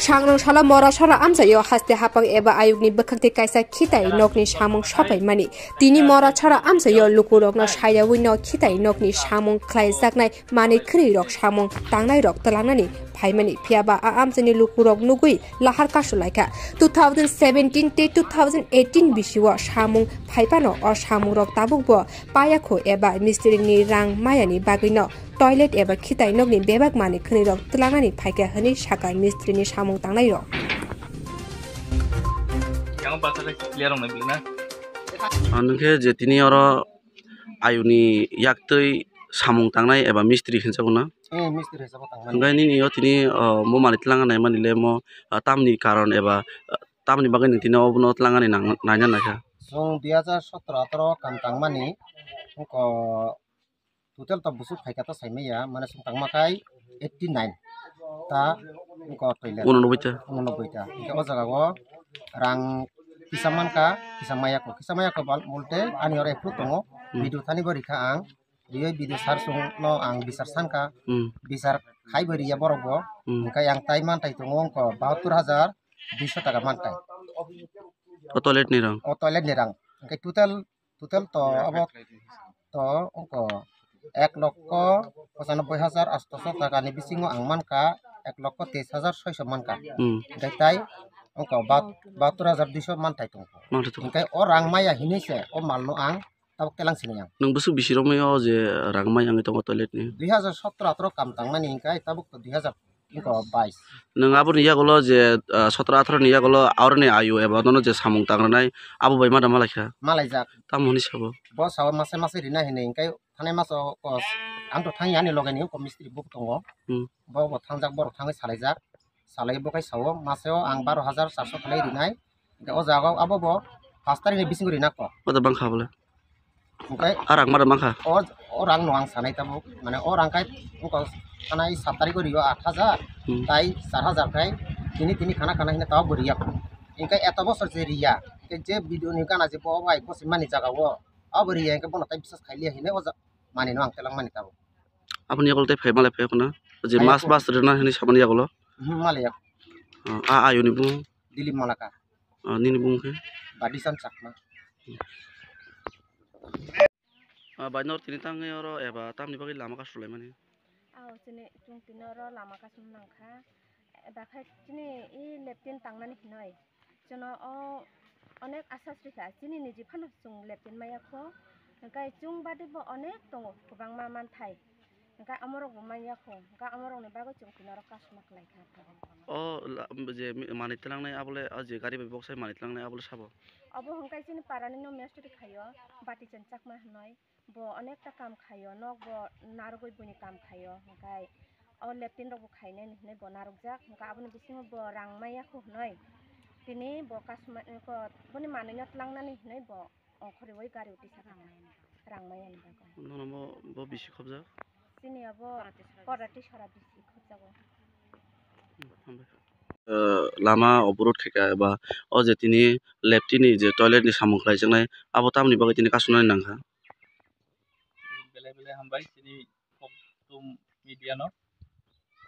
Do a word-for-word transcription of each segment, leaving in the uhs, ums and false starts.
Sangrong salo Morasora amchaio haste hapang eba ayukni bwkhakti kaisa khitai nokni samung sopaimani. Tini Morasora amchaio lukurokno sayawi no khitai nokni samung khlaijaknai manwi khwnwi rok samung tangnai rok twlangnani phaimani. Phiya ba a amchaini lukurok nugwi lahar kasu laikha. Two thousand seventeen tei two thousand eighteen bisio samung phaiphano o samungrok tabukbo payakho eba mistri ni rang mayani bagwino toilet eba khitai nokni bebak manwi khwnwi rok twlangnani phaikha hwnwi sakha mistri ni samung tangnai rok. Yang bacha clear ong nai na. Ang khe je tini oro ayuni yaktwi samung tangnai eba mistri hinjago na. Eh, mistri hinjago tangmani. Hingke nini o tini, o, mo manwi twlangna naimani le mo, ah, tamni karon eba, ah, tamni bagwi nini tini obono twlangani nang-, naina naikha. Chwng dui hajar sotro ataro kam tangmani, wngkha total to busuk phaikha ta saimaya, mane chwng tangma khai eighty nine ta wngkha toilet. Unonobboi ta. Unonobboi ta. Hingke o jaga o rang kisa mankha, kisa mayakho. Kisa mayakho bal-, bolte ani oro approve tongo. Hmm. Video thani bo rikha ang. Riwi video sir song no ang bisar sankha. Hmm. Bisar khai bo riya borok bo. Hmm. Hingke ang tai mantai tongo wngkha bahattor hajar duiso taka mantai. O toilet ni rang? O toilet ni rang. Hingke total Total to abo to wngkha ek lokho pochanobboi hajar atso taka ni bisingo ang mankha ek lokho teis hajar soiso mankha. Hmm. Hingke tai wngkha bat-, bahattor hajar duiso manthai tongkha. Manthai tongkha. Hingke o rang maya hinwi se o malno ang tabuk telang sinai ang. Nwng bwswk bisi romwi o je rang maya wngwi tongo toilet ni? Dui hajar sotro atro kam tangmani hingke tabuk to dui hajar Iko bais. Nwng aboni yagulo je, ah, sotro atharo ni yagulo aroni ayu eba nono je samung tangrwnai abo bai ma da malaikha? Malaijak. Tamo hwnwi sabo? Bo sao mase mase rina hinwi hwnkhe thanai maso kos ang to thangya ani loge ni oko mistri bo tongo. Hmm. Bo bo thangjak borok thangwi salaijak. Salai bo khai sao maseo ang baro hajar charso khalai rinai. Hingke o jaga o abo bo pash tarikh ni bisingo rina kok. Boda bangkha bole. Hingke a rang mada mankha? O, o rang no ang sanai tabuk. Mane o rang kai wngkha thanai sat tarikh o rio aat hajar, hmm, tai char hajar kai tini tini khana khana hino tabuk bo riya. Hingke eto bosor je riya. Hingke je video ni gana je bo bai bosi mani jaga o. Abo riya hingke bono tai biswas khailiya hino o ja-, mani no ang telang mani tabuk. Aboni yagulo tei phai malai phai khna. Je mas mas rwna hwnwi samani yagulo. Hmm, malai yak. Oh, a ayuni bumung? Dilip Malakar. Oh, nini bumung khe? Badisan Chakma. Ah, bai nor tini tangwi oro eba tamni bagwi lama kasulaimani? Ao chini chwng tini oro lama kasum nangkha. Eba khai chini i leptin tangnani hinoi. Chwngno o onek asa srikha, chini niji phano chwng leptin maya kho, hwnkhe chwng bade bo onek tongo kwbangma manthai, hwnkhe amorok bo manya kho, hwnkhe amorokni bagwi chwng tini oro kasuma khlaikha. O la-, je mi-, manwi tlangnai abole, o je gari bai boksai manwi tlangnai abole sabo? Obo hwnkhe chini parani no mistri khaio, Batichand Chakma hinoi. Bo onekta kam khaio, nok bo narwgwi buini kam khaio, hwnkhe o leptin rok bo khainai hinwi bo narwkjak, hwnkhe aboni bisingo bo rang maya kho hinwi tini bo kasuma, ko, boni manwino tlangnani hinwi bo ongkhorwi gari utisakha rang maya ni bagwi. Nono bo, bo bisi khobjak? Chini abo Korati sora bisi khobjago. Hmm, hambai. Eh, lama oborot khaika eba o je tini leptin ni je toilet ni samung khlaijaknai abo tamoni bagwi tini kasumnani nangkha? Belai belai hambai chini Khoktum media no.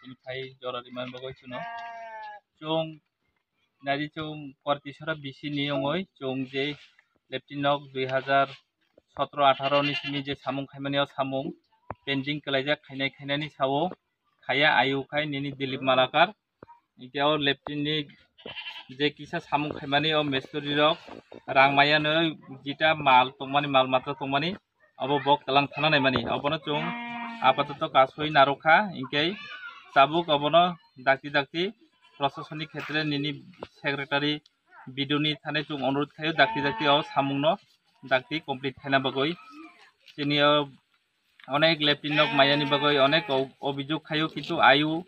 Chini phai jora rimani bagwi chwngno. Chwng nari chwng Kortisora bisi ni wngwi chwng je leptin nok dui hajar sotro atharo ni simi je samung khaimani o samung pending kwlaijak khainai khainani sao khaya ayu khai nini Dilip Malakar. Hingke o leptin ni je kisa samung khaimani o mistri rok rang maya no jita mal tongmani, mal matra tongmani abo bo kelang thana naimani. Obono chwng apatoto kasui narwkha, hingke tabuk obono dakti dakti proshasoni khetre nini secretary B D O ni thani chwng onurodh khaio dakti dakti o samung no dakti complete khaina bagwi. Chini o onek leptin nok mayani bagwi onek o-, obijog khaio, kintu ayu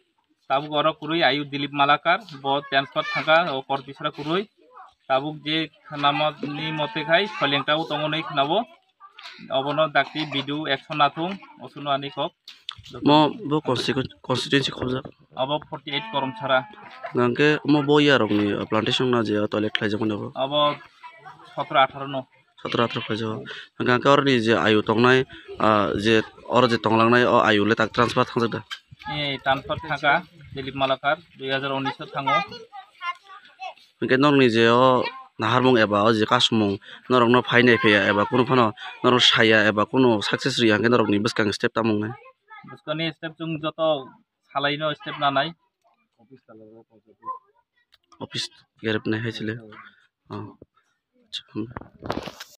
tabuk oro kwrwi ayu Dilip Malakar, bo transfer thangkha o Kortisora kwrwi. Tabuk je khnamani mote khai Soilengta o tongo hinwi khnabo, obono dakti B D O action nathung, osuno ani kok. Mo bo constitu-, constituency khobjak? Abo forty eight Koromsara. Hingke mo bo yarokni plantation na je toilet khlaijak mani bo? Abo sotro atharo no. Sotro atharo khlaijak. Hingke oroni je ayu tongnai, ah, je oro je tonglangnai o ayu le tak transfer thangjak da? Eh, transfer thangkha, Dilip Malakar, dui hazar unis o thango. Hwnkhe norokni je o naharmung eba o je kasumung norokno phainai phaiya eba kunu phano norok saya eba kunu success riya hwnkhe norokni bwskang step tamo wngnai? Bwskangni step chwng joto salaino step nanai. Office gerepnai hai chile. Oh. Acha, hambai.